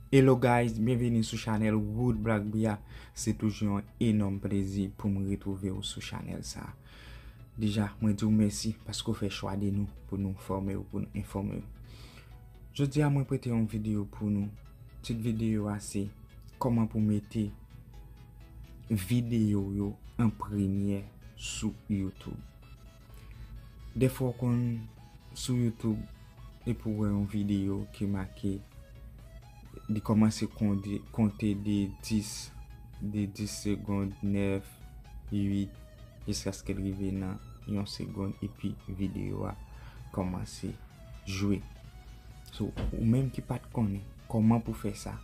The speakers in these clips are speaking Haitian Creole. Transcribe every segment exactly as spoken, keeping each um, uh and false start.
Hello guys, byenveni sou chanèl Wood Black Bia. Se toujou yon enòm plezi pou m retwouve w sou chanèl sa. Deja, mwen di w mèsi paske w fè chwa de nou pou nou fòme w, pou nou enfòme w. Jodi a, mwen prete yon videyo pou nou. Tit videyo a se kòman pou mete videyo yo an premye sou YouTube. Dèfwa w konn sou YouTube epi w wè yon videyo ki make, li kòmanse konte, konte de dis, de dis segonn, nèf, uit, jiskaske l rive nan yon segonn epi videyo a kòmanse jwe. So, ou menm ki pa t konnen kòman pou fè sa,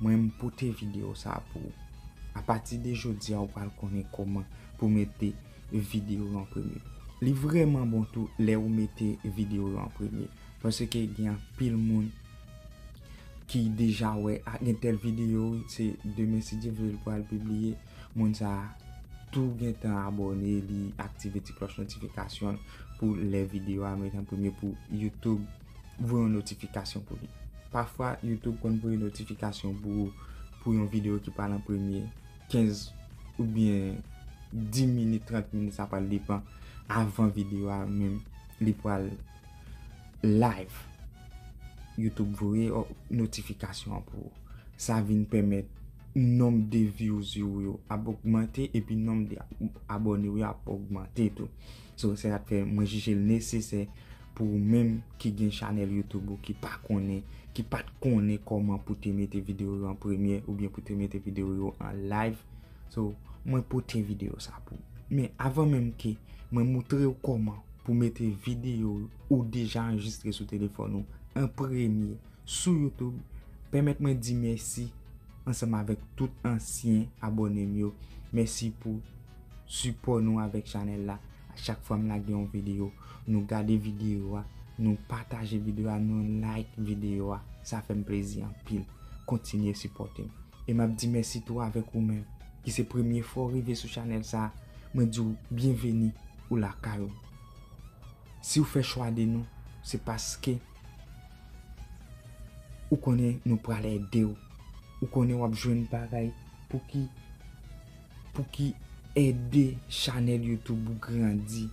mwen m pote videyo sa pou ou. Apati de jodi a, ou pral konnen kòman pou mete videyo yo an premye. Li vrèman bon tou lè ou mete videyo yo an premye. Paske gen anpil moun ki deja wè, a, gen tèl videyo, se demen si Dye vle l pral pibliye. Moun sa a tou gentan abòne, li aktive ti klòch notifikasyon l pou lè videyo a met an premye pou YouTube voye yon notifikasyon pou li. Pafwa, YouTube konn voye notifikasyon pou, pou yon videyo ki pral an premye kenz oubyen dis minit, trant minit, sa pral depann avan videyo a menm li pral live. YouTube voye, o, notifikasyon an pou ou. Sa vin pèmèt nonb de views ou yo ap ogmante epi nonb de abòne ou yo ap ogmante tou. So, se sa k fè mwen jije l nesesè pou ou menm ki gen chanèl YouTube ou ki pa konnen, ki pa t konnen kòman pou te mete videyo yo an premye oubyen pou te mete videyo yo an live. So, mwen pote videyo sa pou ou. Men avan menm ke mwen moutre w kòman pou mete videyo ou deja anrejistre sou telefòn ou an premye sou YouTube, pèmèt mwen di mèsi ansanm avèk tout ansyen abòne m yo. Mèsi pou sipò nou avèk chanèl la. A chak fwa m lage yon videyo, nou gade videyo a, nou pataje videyo a, nou like videyo a. Sa fè m plezi anpil. Kontinye sipòte m. E m ap di mèsi tou avèk ou menm ki se premye fwa w rive sou chanèl sa a. Mwen di w byenveni, ou lakay ou. Si w fè chwa de nou, se paske ou konnen nou pral ede w. Ou konnen w ap jwenn bagay pou ki, pou ki ede chanèl YouTube ou grandi.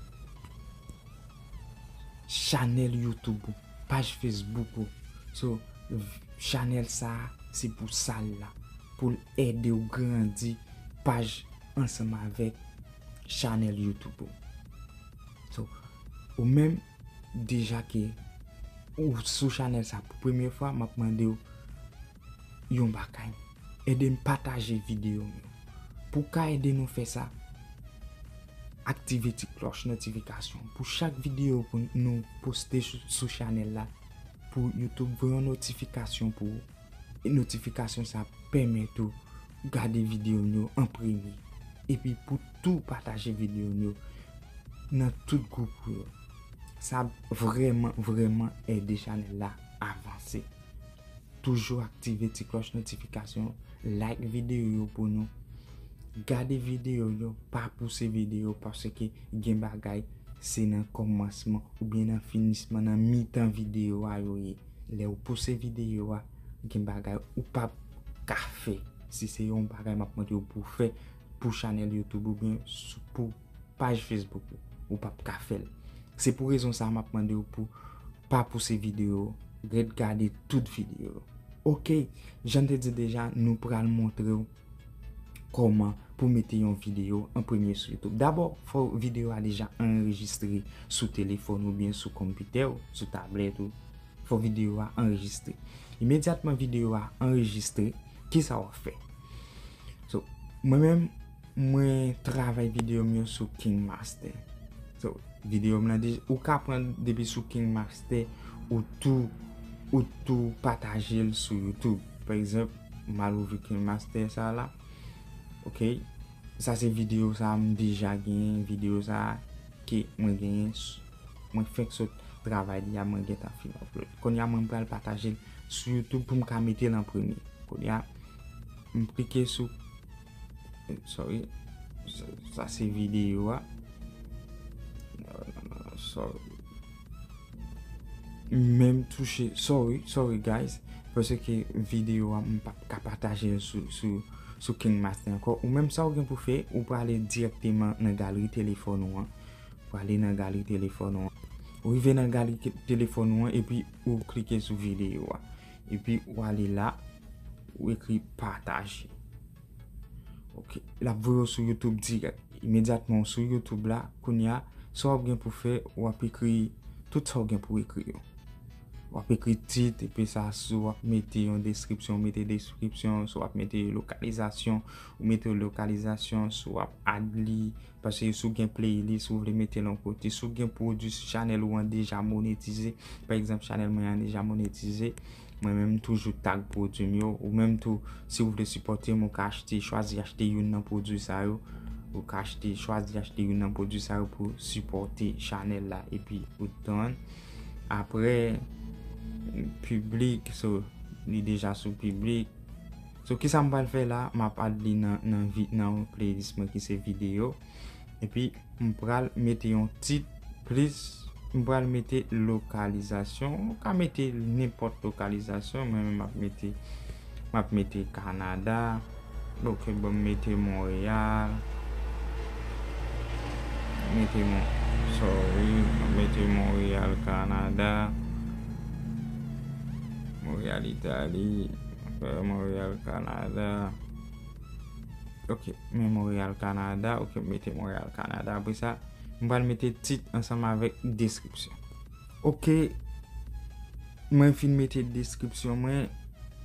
Chanèl YouTube ou, paj Facebook ou. So, v-, chanèl sa a, se pou sa l la. Pou l ede w grandi paj ansanm avèk chanèl YouTube ou. So, ou menm, deja ke ou sou chanèl sa pou premye fwa, m ap mande w yon bagay. Ede m pataje videyo m yo. Pou w ka ede nou fè sa, aktive ti klòch notifikasyon. Pou chak videyo pou nou poste sou, sou chanèl la, pou YouTube voye yon notifikasyon pou ou. E notifikasyon sa pèmèt ou gade videyo m yo an premye. Epi pou tou pataje videyo m yo nan tout gwoup ou yo. Sa ap vrèman, vrèman ede chanèl la avanse. Toujou aktive ti klòch notifikasyon, like videyo yo pou nou. Gade videyo yo, pa pouse videyo, paske gen bagay se nan kòmansman oubyen nan finisman, nan mitan videyo a yo ye. Lè w pouse videyo a, gen bagay ou p ap ka fè. Si se yon bagay m ap mande w pou w fè pou chanèl YouTube oubyen sou, pou paj Facebook ou, ou p ap ka fè l. Se pou rezon sa a m ap mande w pou pa pouse videyo, ret gade tout videyo. Oke, jan m te di deja, nou pral montre w kòman pou mete yon videyo an premye sou YouTube. Dabò, fò videyo a deja anrejistre sou telefòn oubyen sou konpitè w, sou tablèt ou. Fò videyo a anrejistre. Imedyatman videyo a anrejistre, kisa w ap fè? So, mwen menm, mwen travay videyo m yo sou KineMaster. So, videyo m nan deja, ou ka pran depi sou KineMaster, ou tou, ou tou pataje l sou YouTube. Pa egzanp, m al ouvri KineMaster sa la. Oke. Sa se videyo sa a m deja genyen, videyo sa a ke mwen genyen, s-, mwen fèk sot travay li a, mwen gentan fin upload. Kounye a mwen pral pataje l sou YouTube pou m ka mete l an premye. Kounye a, m klike sou, sorry, sa, sa se videyo a. Non, non, non, sorry. Menm touche, sorry, sorry guys. Paske videyo a m p ap ka pataje l sou, sou, sou KineMaster ankò. Ou menm sa ou gen pou fè, ou prale dirèkteman nan galri telefòn ou an. Ou prale nan galri telefòn ou an. Ou rive nan galri ke- telefòn ou an epi ou klike sou videyo a. Epi ou ale la, ou ekri pataje. Ok, l ap voye w sou YouTube dirèk. Imedyatman w sou YouTube la, kounye a, sa w ap gen pou fè, w ap ekri tout sa w gen pou ekri yo. W ap ekri tit, epi sa, si w ap mete yon deskripsyon, w mete deskripsyon, si w ap mete lokalizasyon, ou mete lokalizasyon, si w ap add li, paske si w gen playlist, ou vle mete l yon kote, si w gen pwodui, si chanèl ou an deja monetize, pa egzanp, chanèl mwen an deja monetize, mwen menm m toujou tag pwodui m yo, ou menm tou, si w vle sipòte m, ou ka achte, chwazi achte youn nan pwodui sa yo, ou ka achte, chwazi achte youn nan pwodui sa yo pou sipòte chanèl la, epi ou done. Apre, piblik, so, li deja sou piblik. So, kisa m pral fè la? M ap add li nan, nan, vi- nan playlist mwen ki se videyo. Epi, m pral mete yon tit plis, m pral mete lokalizasyon. Ou ka mete nenpòt lokalizasyon, mwen menm m ap mete, m ap mete Kanada. Ok, bon, m mete Montréal. Mete Mon-, sorry, m ap mete Montréal, Kanada. Montréal, Itali. Montréal, Kanada. Ok, men Montréal, Kanada. Ok, m mete Montréal, Kanada. Apre sa, m pral mete tit ansanm avèk deskripsyon. Ok, mwen fin mete deskripsyon mwen,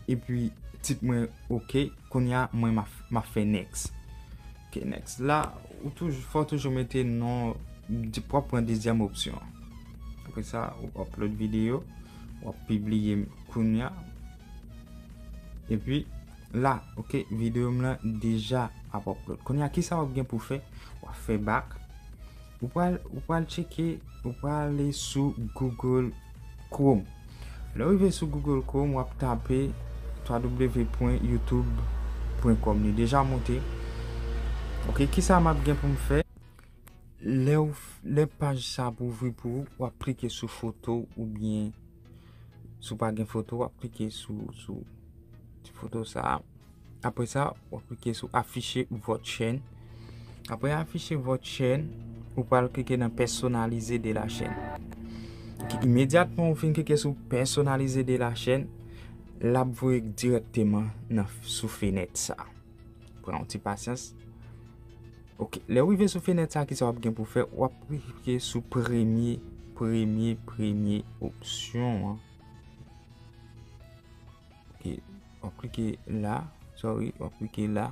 epi tit mwen ok. Kounye a, mwen m ap, m ap fè next. Ok, next. La, ou toujou, fò w toujou mete non, di- w ap pran dezyèm opsyon an. Apre sa, ou upload videyo, w ap pibliye kounye a. Epi, la, ok, videyo m lan deja ap upload. Kounye a, kisa w ap gen pou fè? W ap fè back. Ou pral, ou pral tcheke, ou pral ale sou Google Chrome. Lè w rive sou Google Chrome, w ap tape twa w pwen youtube pwen kòm. Li deja monte. Ok, kisa m ap gen pou m fè? Lè w f- lè paj sa ap ouvri pou ou, w ap klike sou foto oubyen si w pa gen foto, w ap klike sou, sou ti foto sa a. Apre sa, w ap klike sou afficher votre chaîne. Apre afficher votre chaîne, ou pral klike nan personnaliser de la chaîne. Ok, imedyatman ou fin klike sou personnaliser de la chaîne, l ap voye w dirèkteman nan, sou fenèt sa. Pran yon ti pasyans. Ok, lè w rive sou fenèt sa, kisa w ap gen pou fè? W ap klike sou premye, premye, premye opsyon an. Ok, w ap klike la. Sorry, w ap klike la.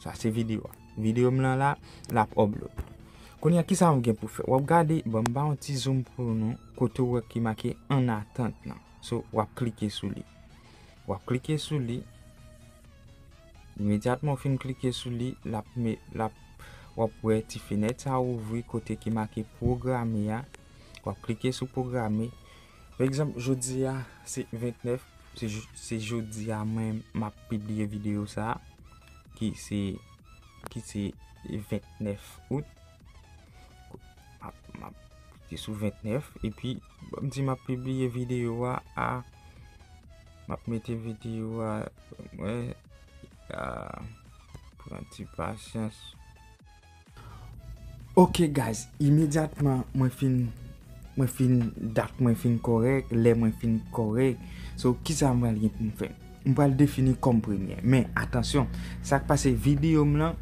Sa se videyo a. Videyo m lan la, l ap upload. Kounye a, kisa w gen pou fè? W ap gade, ban m ba yon ti zoom pou nou, kote w wè ki make en attente lan. So, w ap klike sou li. W ap klike sou li. Imedyatman w fin klike sou li, l ap me-, l ap, w ap wè ti fenèt sa a ouvri kote ki make pwograme a. W ap klike sou pwograme. Pa egzanp, jodi a se vennèf, se jou- se jodi a mwen m ap pibliye videyo sa a, ki se, ki se vennèf out. M ap, m ap klike sou vennèf, epi m di m ap pibliye videyo a, a, m ap mete videyo a, mwen, a, pran ti pasyans. Ok, guys, imedyatman mwen fin, mwen fin, dat mwen fin kòrèk, lè mwen fin kòrèk. So, kisa m pral gen pou m fè? M pral defini kòm premyè. Men, atansyon, sa k pase videyo m lan,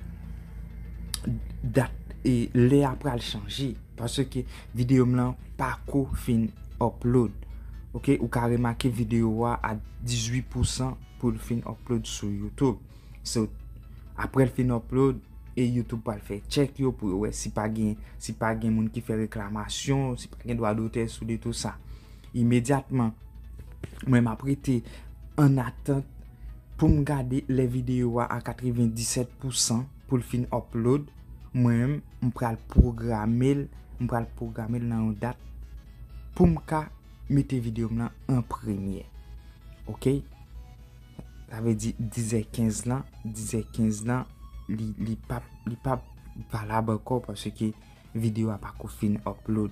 dat e lè a pral chanje. Paske videyo m lan pako fin upload. Ok, ou ka remake videyo a a dizuit pousan pou l fin upload sou YouTube. So, apre l fin upload, e YouTube pral fè check yo pou yo wè si pa gen, si pa gen moun ki fè reklamasyon, si pa gen dwa dotè sou li, tou sa. Imedyatman, mwen m ap rete an atant pou m gade lè videyo a a katrevendisèt pousan pou l fin upload. Mwen menm, m pral pwograme l, m pral pwograme l nan yon dat pou m ka mete videyo m lan an premye. Ok? Sa vle di dizè kenz lan, dizè kenz lan, li, li p ap, li p ap valab ankò paske videyo a pako fin upload.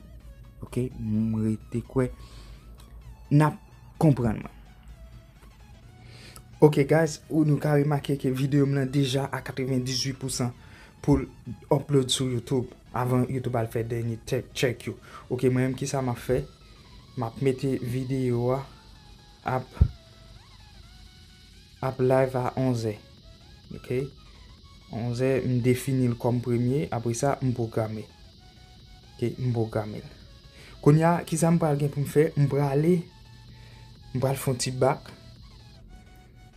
Ok? M rete kwè n ap konprann mwen. Ok guys, ou nou ka remake ke videyo m nan deja a katrevendizuit pousan pou l upload sou YouTube avan YouTube al fè dènye check, check yo. Ok, mwen menm kisa m ap fè? M ap mete videyo a ap ap live a onzè. Ok? Onzè, m defini l kòm premye, apre sa m pwograme. Ok, m pwograme l. Kounye a, kisa m pral gen pou m fè? M prale, m pral fè yon ti back.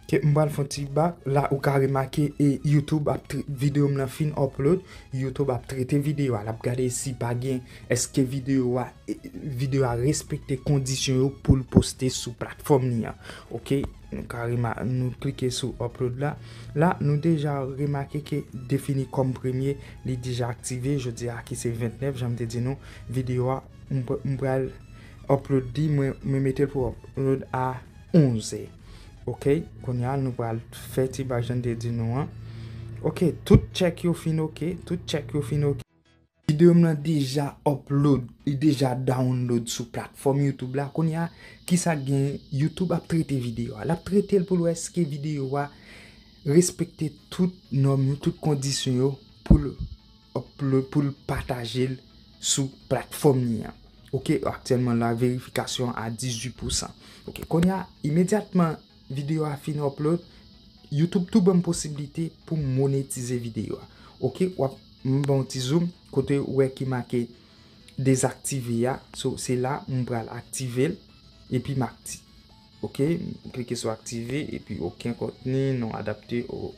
Ok, m pral fè yon ti back. La ou ka remake e YouTube ap tre- videyo m nan fin upload, YouTube ap trete videyo a, l ap gade si pa gen, èske videyo a e- videyo a respekte kondisyon yo pou l poste sou platfòm li an. Ok, nou ka rema- nou klike sou upload la. La nou deja remake ke defini kòm premye, li deja aktive. Jodi a ki se vennèf, jan m te di nou, videyo a m pral upload li, mwen mete l pou upload a onzè. Ok, kounye a nou pral fè ti back jan m te di nou an. Ok, tout check yo fin ok, tout check yo fin ok. Videyo m nan deja upload, li deja download sou platfòm YouTube la. Kounye a, kisa k gen? YouTube ap trete videyo a. L ap trete l pou l wè èske videyo a respekte tout nòm yo, tout kondisyon yo pou l upload, pou l pataje l sou platfòm li an. Ok, aktyèlman la verifikasyon a dizuit pousan. Ok, kounye a, imedyatman videyo a fin upload, YouTube tou ban m posiblite pou m monetize videyo a. Ok, w ap m ban w ti zoom kote w wè ki make dezaktive a. So se la m pral aktive l epi m akti. Ok, m klike sou aktive epi okenn kontni non adapte aux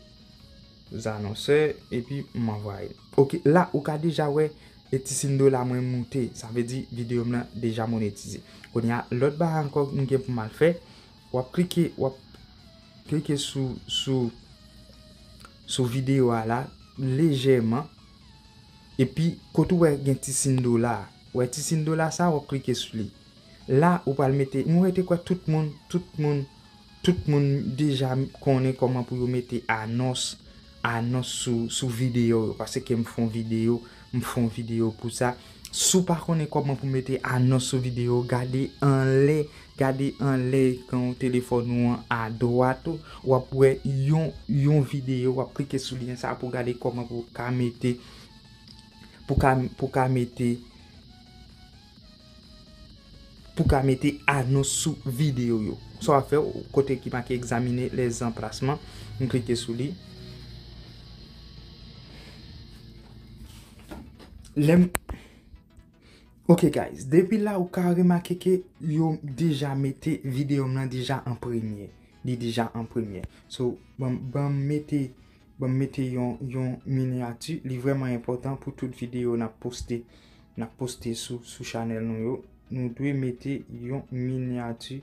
annonceurs epi m anvwaye l. Ok, la ou ka deja wè e ti sindo la mwen moute, sa vle di videyo m nan deja monetize. Kounye a lòt bagay ankò m gen pou m al fè, w ap klike, w ap klike sou sou sou videyo a la lejèman. Epi kote w wè gen ti sindo la, wè ti sindo la sa, w ap klike sou li. La ou pral mete, mwen rete kwè tout moun, tout moun, tout moun deja konnen kòman pou yo mete anons, anons sou sou videyo yo, paske m fè yon videyo, m fè yon videyo pou sa. Si w pa konnen kòman pou mete anons sou videyo, gade anlè, gade anlè ekran telefòn ou an adwat ou, w ap wè yon yon videyo, w ap klike sou lyen sa pou gade kòman pou ka mete pou ka pou ka mete pou ka mete anons sou videyo yo. Sa w ap fè, kote ki make examiner les emplacements, m klike sou li. Lè m Ok guys, depi la ou ka remake ke yo deja mete videyo m nan deja an premye. Li deja an premye. So, ban ban m mete ban m mete yon yon minyati, li vrèman enpòtan pou tout videyo n ap poste n ap poste sou sou chanèl nou yo. Nou dwe mete yon minyati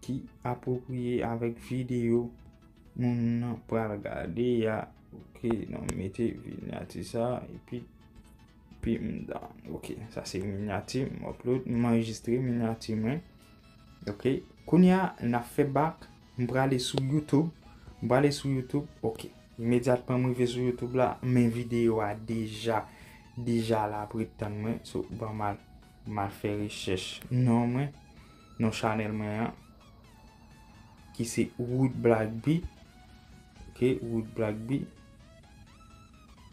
ki apwopriye avèk videyo moun nan pral gade a. Ok, donk mete minyati sa epi epi m done. Ok, sa se minyati m upload, m anrejistre minyati mwen. Ok, kounye a n ap fè back, m prale sou YouTube, m prale sou YouTube. Ok, imedyatman m rive sou YouTube la, men videyo a deja deja la ap ret tann mwen. So ban m al m al fè rechèch non mwen, non chanèl mwen an ki se Wood Black B. Ok, Wood Black B.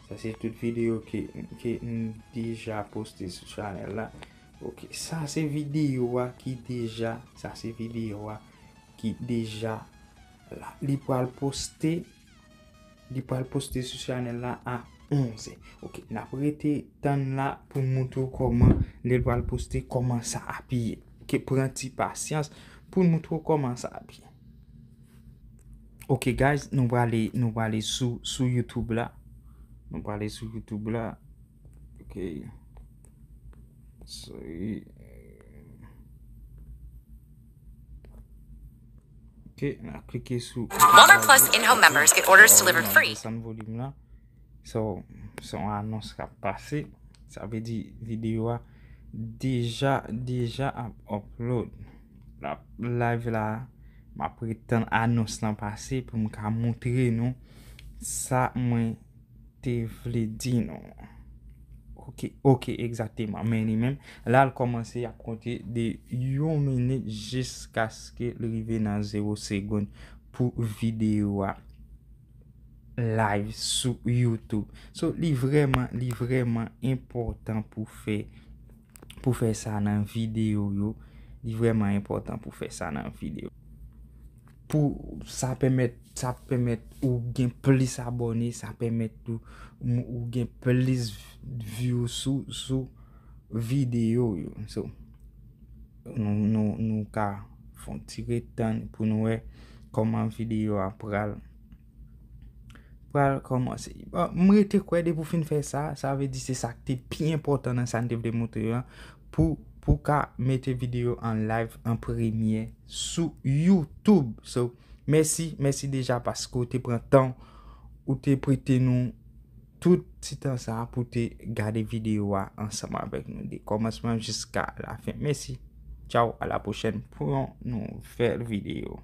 Sa se tout videyo ke ke m deja poste sou chanèl la. Ok, sa se videyo a ki deja, sa se videyo a ki deja la. Li pral poste li pral poste sou chanèl la a onzè. Ok, n ap rete tann la pou m moutre w kòman lè l pral poste, kòman sa ap ye. Ok, pran ti pasyans pou n moutre w kòman sa ap ye. Ok guys, nou prale nou prale sou sou YouTube la. Nou prale sou YouTube la. Ok. Sorry. Ok, n ap klike sou Walmart Plus in-home members get orders delivered free. Desann volim lan. So, se yon anons k ap pase. Sa vle di videyo a deja deja ap upload. L ap live la, m ap ret tann anons lan pase pou m ka moutre nou sa mwen te vle di nou. Ok, ok, egzakteman. Men li menm, la l kòmanse, y ap konte de yon minit jiskaske l rive nan zewo segonn pou videyo a live sou YouTube. So, li vrèman, li vrèman enpòtan pou fè, pou fè sa nan videyo yo. Li vrèman enpòtan pou fè sa nan videyo. Pou sa pèmèt, sa pèmèt ou gen plis abòne, sa pèmèt ou, ou gen plis view sou, sou videyo yo. So, nou, nou, nou ka fè yon ti ret tann pou nou wè kòman videyo a pral, pral kòmanse. Bon, m rete kwè depi w fin fè sa, sa vle di se sa ki te pi enpòtan nan sa n te vle montre yo an, pou, pou ka mete videyo an live an premye sou YouTube. So, mèsi, mèsi deja paske w te pran tan, ou te prete nou tout ti tan sa pou te gade videyo a ansanm avèk nou de kòmansman jiska lafen. Mèsi. Tchao, a la pwochèn pou yon nouvèl videyo.